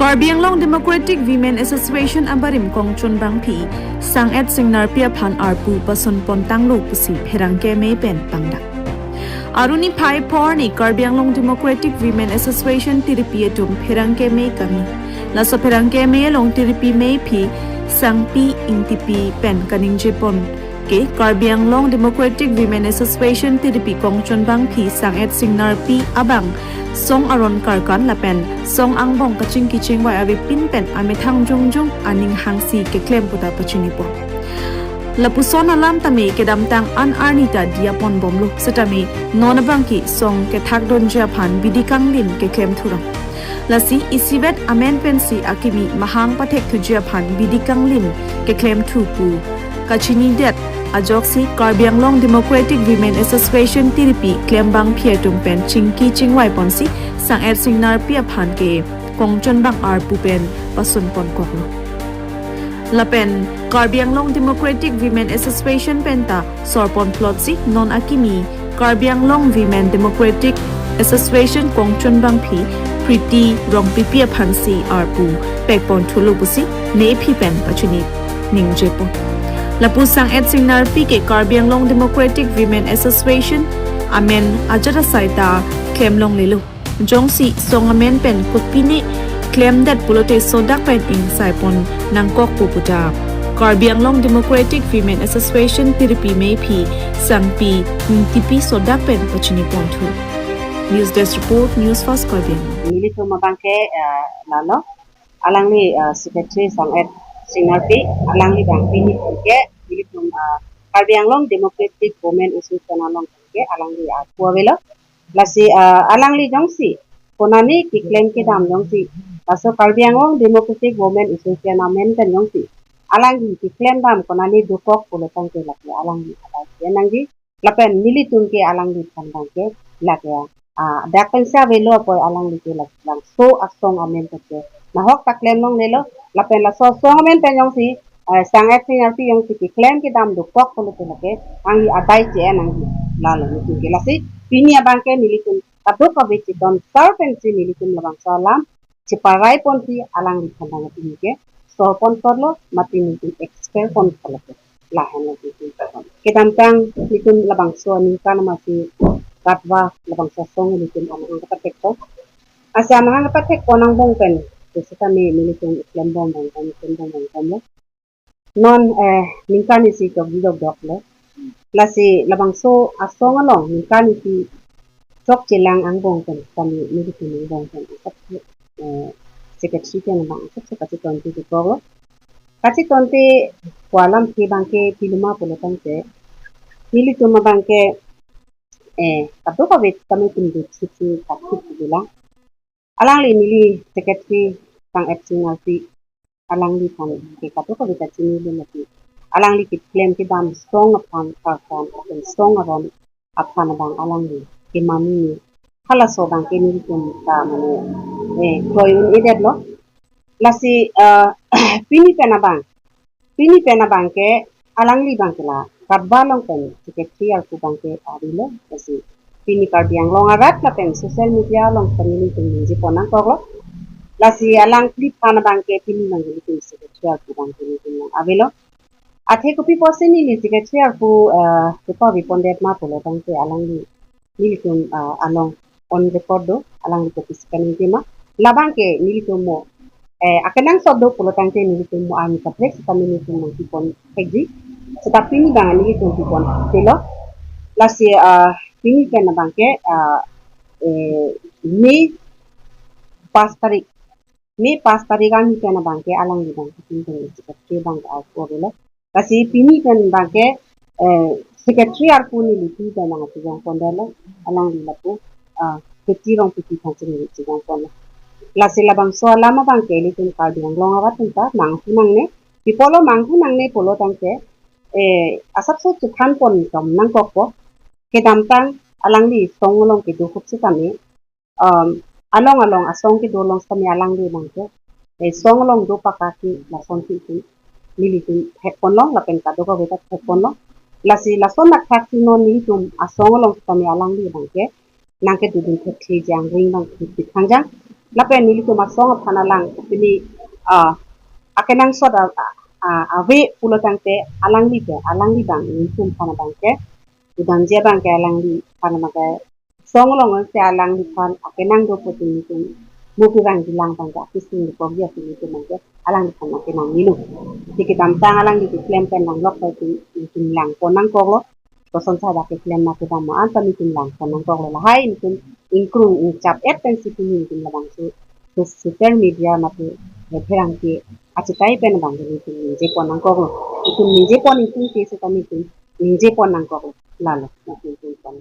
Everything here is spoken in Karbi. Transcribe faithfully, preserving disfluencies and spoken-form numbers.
Karbi Anglong Democratic Women Association abarim Kongchun Bangphi sang-et Singnarpi aphan arpu pasun pontanglo pusi pherangke amei pen pangdak. Arni phai phongo arni Karbi Anglong Democratic Women Association Tiripi atum pherangke amei kami. Laso pherangke amei along Tiripi ameiphi Sangpi Ingtipi pen kaningje pon ke Karbi Anglong Democratic Women Association Tiripi Kongchun Bangphi sang-et Singnarpi abang song aron karkan lapen song angbong kachingki chingvai avepin pen amethang jongjong aning hangsi keklem puta pachini pon. Lapuson alam tame kedamtang an arni ta diya pon bomlo setame non abangke song kethak dunji aphan bidi kanglim keklem thurong. Lasi isivet amen pensi akimi mahang pathek thuji aphan bidi kanglim keklem thu pu kachinidet ajoksi Karbi Anglong Democratic Women Association Tiripi klembangphi atum pen chingki chingvai ponsi sang-et Singnarpi aphan ke Kongchun Bang arpu pen pasun ponkoklo. Lapen Karbi Anglong Democratic Women Association penta sorpon plotsi non akimi Karbi Anglong Women Democratic Association Kongchun Bangphi Priti Rongpipi aphansi arpu pekpon thulo pusi ameiphi pen pachini ningje pon. Lapu sang-et Singnarpi ke Karbi Anglong Democratic Women Association amen ajat asai ta klem longlelo. Jongsi song amen pen kopine klemdet pulote sodak pen ingsai pon nangkokpo puta Karbi Anglong Democratic Women Association Tiripi ameiphi Sangpi Ingtipi sodak pen pachini pon thu. News Desk Report, News First Karbi Anglong. Nelitum abangke, eh, lalo, alangli, eh, Secretary sang-et Singnarpi, alangli bang pini ke, nelitum, eh, Karbi Anglong Democratic Women Association along ke, alangli, eh, arpu avelo. Lasi, ah, alangli jongsi konane keklem kedam jongsi laso Karbi Anglong Democratic Women Association amen pen jongsi alangli keklem dam konane dokok pulo tangte lake alangli adai ke nangji. Lapen nelitum ke alangli aphan abangke lake, ah, dak pensi avelo apot alangli ke lake labangso asong amen pen ke nahok ta klem longlelo. Lapen laso asong amen pen jongsi, eh, sang-et Singnarpi jongsi keklem kedam dokok pulote lake alangli adai ke nangji, lalo nelitum ke. Lasi pini abangke nelitum kadokave chetonsar pensi nelitum labangso alam cheparai ponsi alangli aphan abangke pini ke sorpon korlo, mati nelitum expel pon korlo ke. Lahenlo nelitum. Kedamtang nelitum labangso aningkan amatsi katva labangso asong nelitum amahang kapathek pon. Lasi amahang kapathek pon angbong pen, setame nelitum klem bom bom klem bom bom lo. Non, eh, ningkan isi chokji dokdok lo. Lasi labangso asong along ningkan isi chokchelang angbong pen, kami nelitum angbong pen asap, eh, secretary pen abang asap se kachetonte dokok lo. Kachetonte pu alam ke abangke pilo ma pulo tangte, nelitum abangke, eh, kadokave tame tum duk sik si kathik bilang. Alangli neli secretary sang-et Singnarpi, alangli aphan ke kadokave ta chinilo lake. Alangli keklem kedam song aphan, karkan lapen song aron aphan abang alangli kemami ni. Halaso abangke nelitum ta mane, eh, kroi un-edet lo. Lasi, eh, pini pen abang, pini pen abangke alangli abangke la katva along pen secretary arpu abangke avelo. Lasi pini Karbi Anglong arat lapen social media along pen nelitum ningje pon nangkok lo. Lasi alangli aphan abangke pini abangke nelitum secretary arpu abangke nelitum along avelo. Athe kopi pusi neli secretary arpu, eh, kepavi pondet ma pulo tangte alangli nelitum, ah, along on record do, alangli kopi si kaningje ma. Labangke nelitum mo, eh, akenangsot do pulo tangte nelitum mo arni kaprek sitame nelitum nangpi pon thekji. Seta pini abang nelitum pi pon theklo. Lasi, ah, pini pen abangke, ah, eh, May pas tarik, May pas tarik arni pen abangke alangli abangke pini pen secretary abangke arpu avelo. Lasi pini pen abangke, eh, secretary arpu neli pini pen abang chejong pondetlo, alangli lapu, ah, Priti Rongpipi aphan si neli chejong ponlo. Lasi labangso alam abangke ilitum Karbi Anglong arat atum ta manghu nangne, pi apotlo manghu nangne pulo tangte, eh, asapso chethan pon tom nangkokpo. Kedamtang alangli song along kedo ahut sitame, um, along along asong kedo along sitame alangli abangke, eh, song along do pakaki lason si itum nelitum thek ponlo lapen kadokave ta thek ponlo. Lasi lason athak si non nelitum asong along sitame alangli abangke nangkedodun thektheji angring abang thekthek thangjang. Lapen nelitum asong aphan alang pini, ah, akenangsot a, a, a, ave pulo tangte alangli ke, alangli abang nelitum aphan abang ke, udangji abang ke alangli aphan abang ke song along se alangliphan akenang do pu nelitum mo kevangji lang abang ke akisung dokok ya nelitum abang ke alangliphan akenang nilo. Ti kedamtang alangli keklem pen nanglok pen nelitum langpon nangkoklo. Koson sa dak keklem ma kedam ma anta nelitum langpon nangkoklo, lahai nelitum ingkrung ingchap-et pensi pini nelitum labangso so-, social media mate pherangke achitai pen abang nelitum ningjepon nangkoklo. Nelitum ningjepon ingtung ke seta nelitum ningjepon nangkoklo. Lalo nelitum pon.